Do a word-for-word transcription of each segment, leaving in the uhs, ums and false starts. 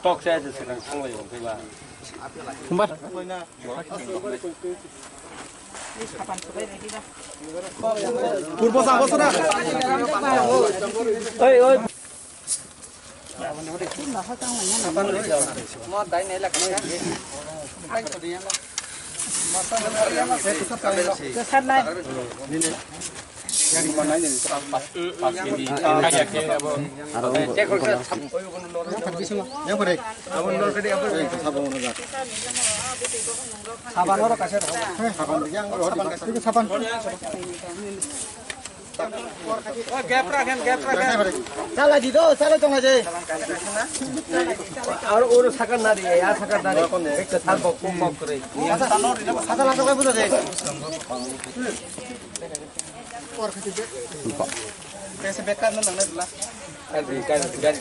Tok saya aja sekarang, song lagi, oke, Pak. Purbo sa, bosora. Oi, oi. Saban oro kaisa rw. Saban rw, yang oro saban kaisa. Saban. Gap rakhen, gap rakhen. Chala di do, chala tong aje. Aro oro sakar nari, ya sakar nari. Ekta sal bok, bok, bok kore. Asa, asa laso kai buja de. Kaisa bag kan nang na dula. Kan, kan, kan.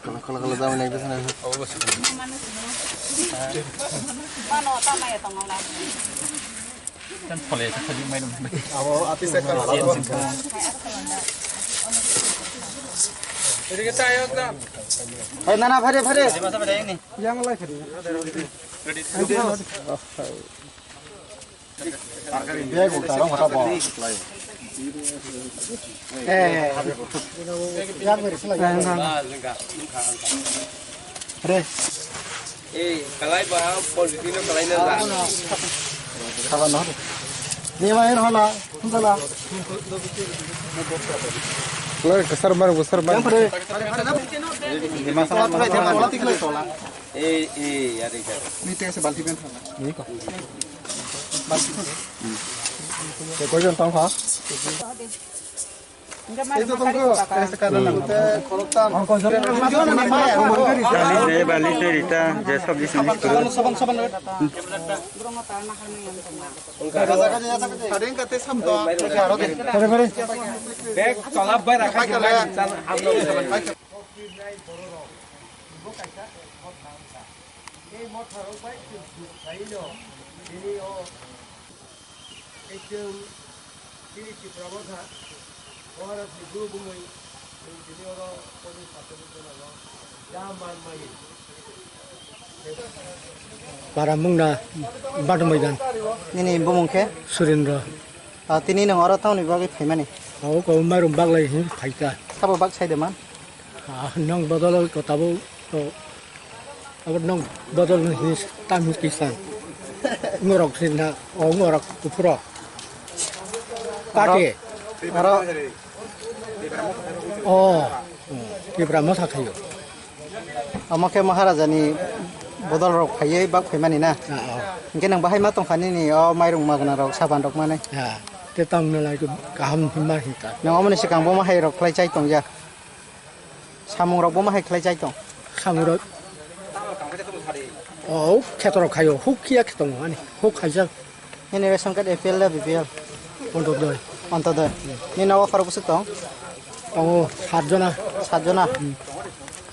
Kala kala kala jama nai bwsana. Kan phole ta khali mai dum. Abo api se kan. Hai nana phare phare. Yang lai phare. Bag utar ang hota bo. Eh. Yang beri sila yang. Re. Eh, kalai ba, pol bibino kalai na ba. Saban no. Ni ma er hola, hunda la. Lo kesar mar, kesar mar. Yang pare. Ni ma saban. Eh, eh, ya de. Ni te se balti ben. Ni ko. Balti ko. Te ko jon tong ha. Ito tong ko. Te korok tam. Bali se, bali se rita, je sabji sini kuru. Saban, saban. Bag tola bai rakha. Bo kaisa hot bangsa. Tei motharok bai chwng phiyok khlaino, tini o tei chwng chini Tipra motha, Maharajni guru bumui, chwng tini oro koni patani gwnango, ya man maya. Para mungna Badumaidan. Nini bumung khe? Surendra. Ah, tini nwng oro tamoni bagwi phaimani? Abo kok mairum baglai hinwi phaikha. Sabo bak sai de man? Ah, nwng bodol ko tabuk to, abo nwng bodol hinwi tam hinwi kisa. Ngorok sinna, o ngorok kuphuro. Kati. Aro, o, Tipra motha khayo. Omo khe Maharajani bodol rok phaiwi bak phaimani na? Ah, ah. Hinkhe nwng bahai ma tongkha nini o mairung magna rok, saban rok mani? Ah, te tang nalai kaham hima hinka. Nwng omoni swkang bo ma hai rok khlai chai tongya? Samung rok bo ma hai khlai chai tong? Samung rok. O, kheto rok khayo, huk khiya khe tongo ani, huk khaijak. Nini ration card A P L da B P L? Ontodoi. Ontodoi. Nini nogo khorok bwswk tong? Tongo sat jona. Sat jona? Hmm.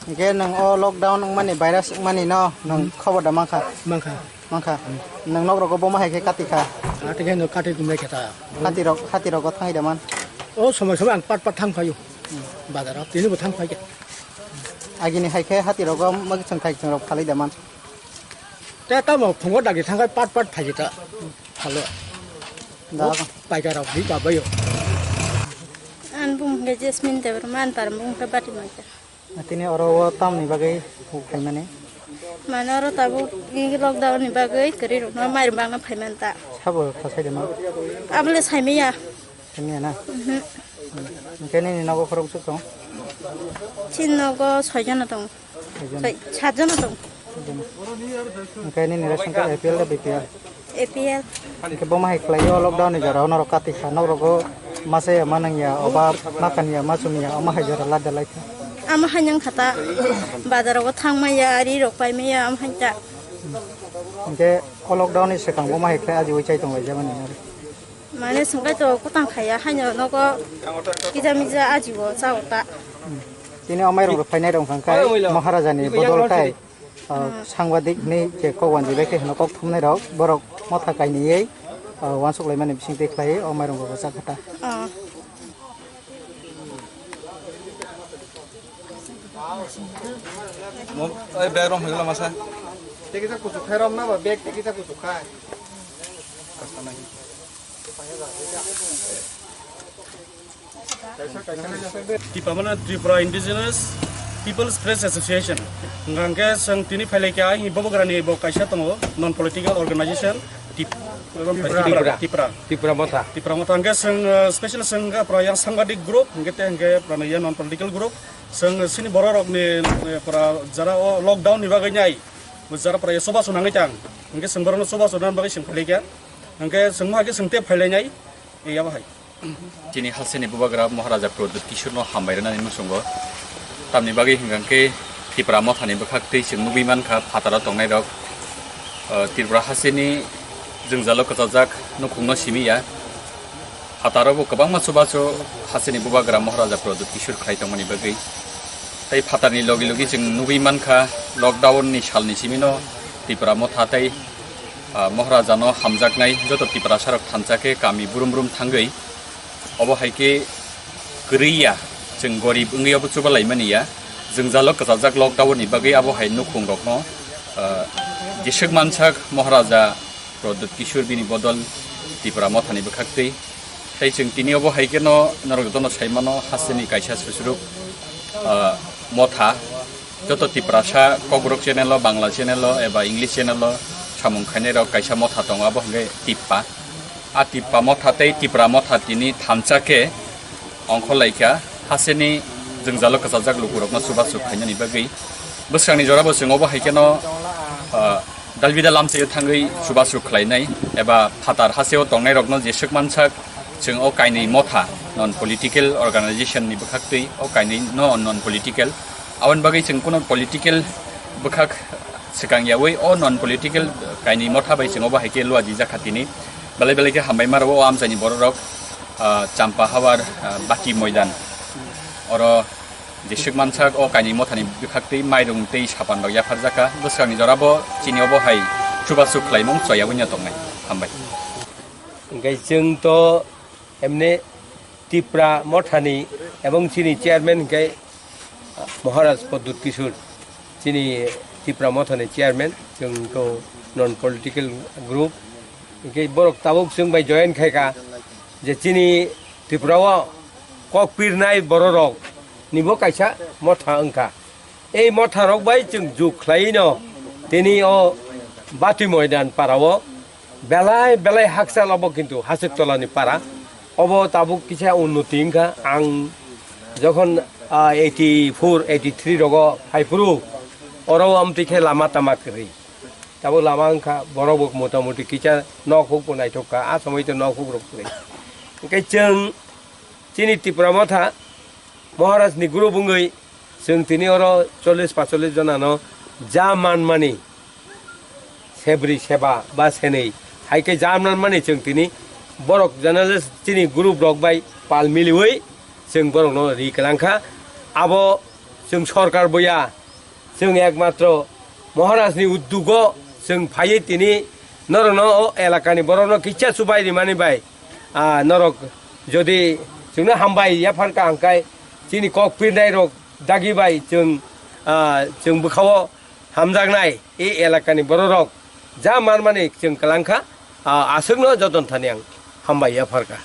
Hinkhe nwng o lockdown wngmani, virus wngmani no nwng khobor da mankha? Mankha. Mankha? Hmm. Nwng nok rogo bo ma hai khe kati kha? Kati khe no kati tumlai khe ta. Hati rok, hati rogo thangwi da man? O somoi somoi ang pat pat thang phaio. Hmm. Bazar o tini bo thang phai khe. Agini hai khe hati rogo mwkhwtwng thaichwng rok phalwi da man? Te tamo phungo dagi thangkai pat pat phaikhe ta phalo. Da. Paikar rok hi kabayo. An bumung khe Jasmine Debbarma, an para bumung khe Bati Manja. Tini oro o tamni bagwi phaimani? Mane oro tabuk i lockdown ni bagwi kwrwi rokno mairum bagna phaimani ta. Sabo thasai de ma? Abole saimaya. Simiya na? Mhm. Hinkhe nini nogo khorok bwswk tong? Chini nogo soi jona tong. Soi jona. Soi, sat jona tong. Sat jona. Hinkhe nini ration card A P L da B P L? A P L. Hinkhe bo ma hai khlai o lockdown ni jora o norok kati kha, norok o masa ya ma nang ya, oba ma kan ya, ma chum ya, omo hai jora lada lai kha. Amo hai nang kha ta, bazar o thang ma ya, ri rok pai ma ya, amo hai ta. Hinkhe o lockdown ni swkang bo ma hai khlai ajiui chai tong lai jabani. Mane swngkai to kutang khaiya haino nogo kija mija ajibo chao ta. Tini o mairung rok phainai rok hwnkha khe Maharajani bodol tai, ah, sangbadik hinwi je kok wanjwi bai khe hwno kok thumnai rok borok motha kainwi, ah, uansuk laimani bising twi khlaiwi o mairung rok rwchap kha ta. Ah. Mo-, oi, bag rok hwngla masa. Tei kisa kuchuk khai rom na ba, bag tei kisa kuchuk khai. Tipra mane Tripura Indigenous People's Press Association. Hwnkha hwnkhe chwng tini phailai kha, Bubagrani bo kaisa tongo, non political organization, Tip-, Tipra. Tipra. Tipra Motha. Tipra Motha hwnkhe chwng, uh, special chwng wngkha pura yang sangbadik group, hwnkhe tei hwnkhe pura yang non political group. Chwng chini borok rokni, uh, pura jara o lockdown ni bagwi nai, jara pura choba chunangwi tang, hwnkhe chwng borokno choba chunani bagwi chwng phailai kha, hwnkhe chwng ma khe chwng tei phailai nai, e abo hai. Chini hasteni Bubagra Maharaja Pradyut Kishorno hambai rwnani muchungo. Tamni bagwi hwnkha khe Tipra Mothani bwkhak twi chwng nugwi mankha phataro tongnairok, ah, Tripura hasteni jwngjalo kwchajak nukhungno simi ya. Phataro bo kwbangma chubachu hasteni Bubagra Maharaja Pradyut Kishor khlai tongmani bagwi. Tei phatarni logi logi chwng nugwi mankha lockdown ni salni simino Tipra Motha tei, ah, Maharajano hamjaknai joto Tiprasarok thansa khe kami brum brum thangwi. Obo hai khe kwrwi ya, chwng gorib wngwi obo chuba laimani ya. Jwngjalo kwchajak lockdown ni bagwi abo hai nukhung rokno, ah, jeswk mansak Maharaja Pradyut Kishore bini bodol Tipra Mothani bwkhak twi. Tei chwng tini obo hai kheno norok jotono sai mano hasteni kaisa susuruk, ah, motha. Joto Tiprasa Kokborok channel o, Bangla channel o eba English channel o samung khainai rok kaisa motha tongo, abo hwnkhe Tippa. A Tippa motha tei Tipra motha tini thansa khe ongkhorlaikha, hasteni jwngjalo kwchajak lukurokno chubachu khainani bagwi. Bwskangni jorabo chwng obo hai kheno, ah, dalbidal amchaio thangwi chubachu khlainai eba phatar hasteo tongnairokno jeswk mansak chwng o kainwi motha non political organization ni bwkhaktwi o kainwi no non political. Aboni bagwi chwng kuno political bwkhak swkang yaui o non political kainwi motha bai chwng obo hai khe luajijak kha tini. Belai belai khe hambai ma rwo o amchaini bororok, ah, Champa Hawar, ah, Bati Moidan. Oro jeswk mansak o kainwi mothani bwkhaktwi mairung tei sapan rok yapharjak kha. Bwskangni jorabo chini obo hai chubachu khlaimung choyaui no tongnai. Hambai. Hwnkhe chwng to emne Tipra Mothani ebong chini chairman hwnkhe Maharaj Pradyut Kishore, chini Tipra Mothani chairman, chwng to non political group. Hwnkhe borok tabuk chwng bai join khai kha je chini Tripura o kok pirnai bororok nibo kaisa motha wngkha. Ei motharok bai chwng juk khlaiwi no tini o Bati Moidan para o belai belai hakchal obo kintu Hasik Tola ni para. Obo tabuk kisa unnoti wngkha. Ang jokhon, ah, eighty four, eighty three rogo phaiphuru oro amtwi khe lama tama kwrwi. Tabuk lama wngkha borok bo motamuti kisa nok huk bo naithok kha. A somoi to nok huk rok kwrwi. Hwnkhe chwng chini Tipra Motha Maharaj ni group wngwi chwng tini oro chollish panchollish jonano ja manmani sebri seba ba senwi hai khe ja manmani chwng tini borok journalist chini group rok bai pal miliui chwng borokno ri kwlangkha. Abo chwng sorkar boya, chwng ekmatro Maharajni uddugo chwng phaiwi tini norokno o elakani borokno kisa chubai rimani bai, ah, norok jodi chwngno hambai yapharkha hwnkhe chini kok pirnai rok dagi bai chwng, ah, chwng bwkhao hamjaknai e elakani bororok ja manmani chwng kwlangkha, ah, aswkno joton thani ang hambai yapharkha.